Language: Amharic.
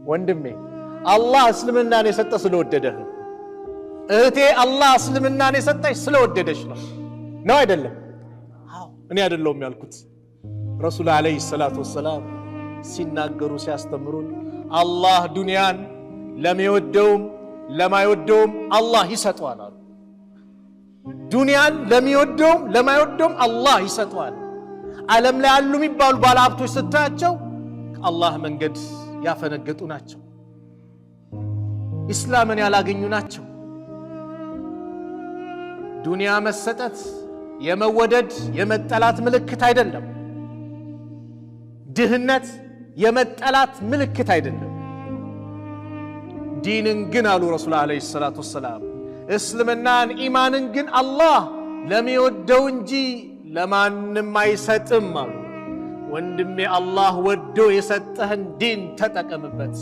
ወንድሜ፣ አላህ እስልምናን የሰጠ ስለወደደህ ነው። እህቴ፣ አላህ እስልምናን የሰጠሽ ስለወደደሽ ነው። ነው አይደለም? አዎ፣ እኔ አይደለሁም ያልኩት። ረሱል ዓለይሂ ሰላቱ ወሰላም ሲናገሩ፣ ሲያስተምሩን አላህ ዱንያን ለሚወደውም ለማይወደውም አላህ ይሰጠዋል አሉ። ዱንያን ለሚወደውም ለማይወደውም አላህ ይሰጠዋል። ዓለም ላይ ያሉ የሚባሉ ባለሀብቶች ስታያቸው ከአላህ መንገድ ያፈነገጡ ናቸው። ኢስላምን ያላገኙ ናቸው። ዱንያ መሰጠት የመወደድ የመጠላት ምልክት አይደለም። ድህነት የመጠላት ምልክት አይደለም። ዲንን ግን አሉ ረሱል ዓለይሂ ሰላቱ ወሰላም፣ እስልምናን ኢማንን ግን አላህ ለሚወደው እንጂ ለማንም አይሰጥም አሉ። ወንድሜ፣ አላህ ወዶ የሰጠህን ዲን ተጠቀምበት።